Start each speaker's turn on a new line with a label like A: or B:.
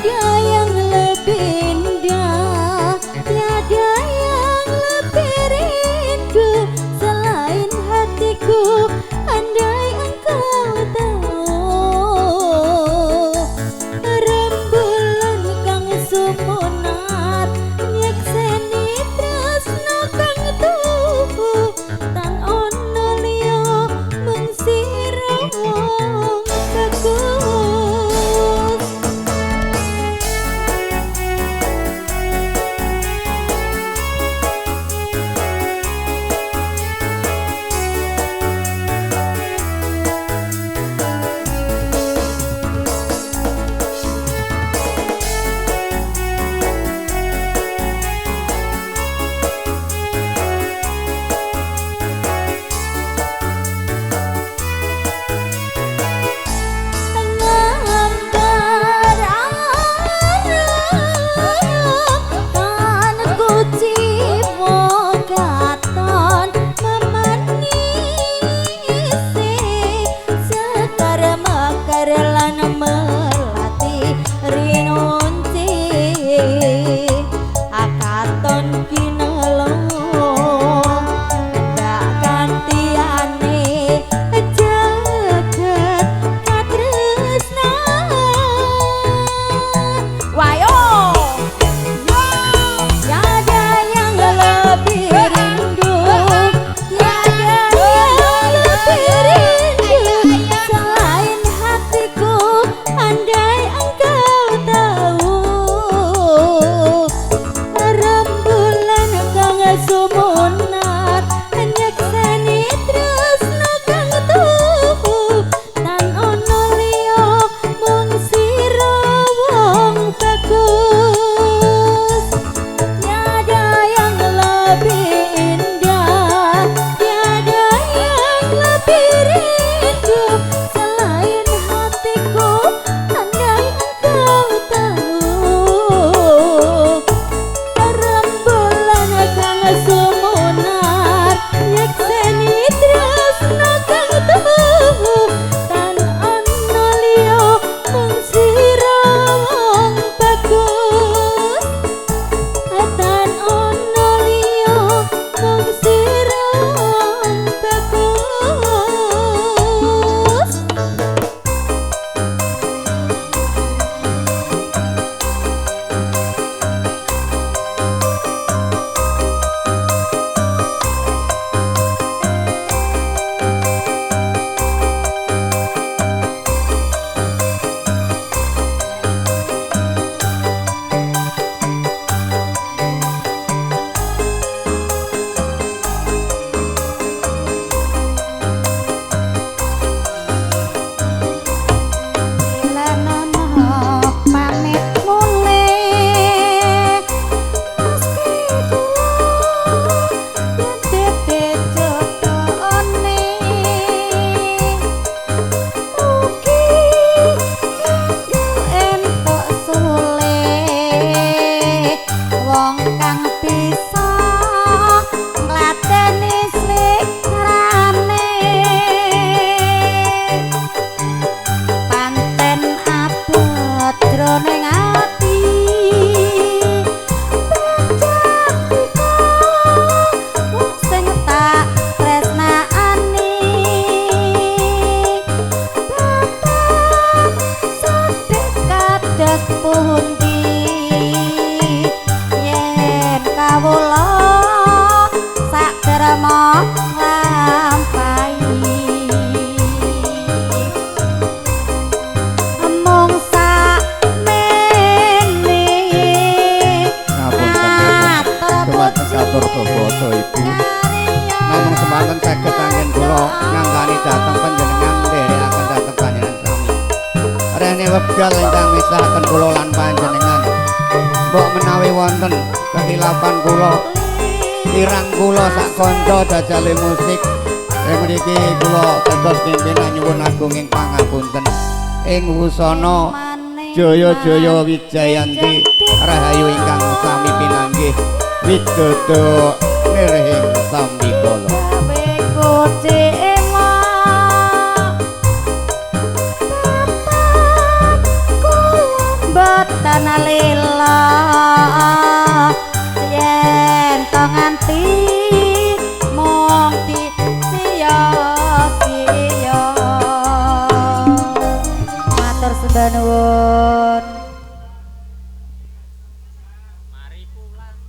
A: Tiada yang lebih indah, tiada yang lebih rindu selain hatiku, andai engkau tahu. Rembulan kang sumunar nyekseni tresno kang tuhu, tan ono liya mung sira wong bagus. Ngambar arep tan kuciwa katon memanise, sekar mekar lan melati rinunci, akaton kinelo ndak gantiane jagat katresnan. Wayo, tiada yang lebih rindu, tiada yang lebih rindu selain hatiku, andai engkau tahu. Rembulan kang sumunar nyekseni tresno kang tuhu, tan ono liya mung sira wong bagus. Tiada yang lebih indah, tiada yang lebih rindu selain hatiku, andai engkau tahu. Rembulan kang sumunar nyekseni tresno kang tuhu, tan ono liya mung sira wong bagus. Tan ono liya mung sira wong bagus.
B: Lenono pamit mulih, meski kula dadi jodhone, mugi entuk sule wong kang bisa ngladeni slikrane. Panten abot jroning ati, bejatiko wong sing tak tresnakani. Bapak sedih kados pundi yen kawula sak derma nglampahi. Mung sakmene
C: Ngapunten
B: atur
C: dumateng
B: puji
C: katur bebasa Ibu. Namung semanten saged anggen kula ngangkani dhateng panjenengan nderekaken dhateng panjenengan sami. Rene wekdal ingkang misahaken kula lan panjenengan. Mbok menawi wonten kekilapan kula, kirang kula sak kanca jajale musik. Ing mriki kula dados pimpinan nyuwun agung ing pangapunten. Ing wusana Jaya Jaya Wijayanti rahayu ingkang sami pinanggih widodo nirhing sambikala.
B: Gawe Boten lila yen to nganti mung di sia-sia. Matur sembah nuwun.
D: Mari pulang.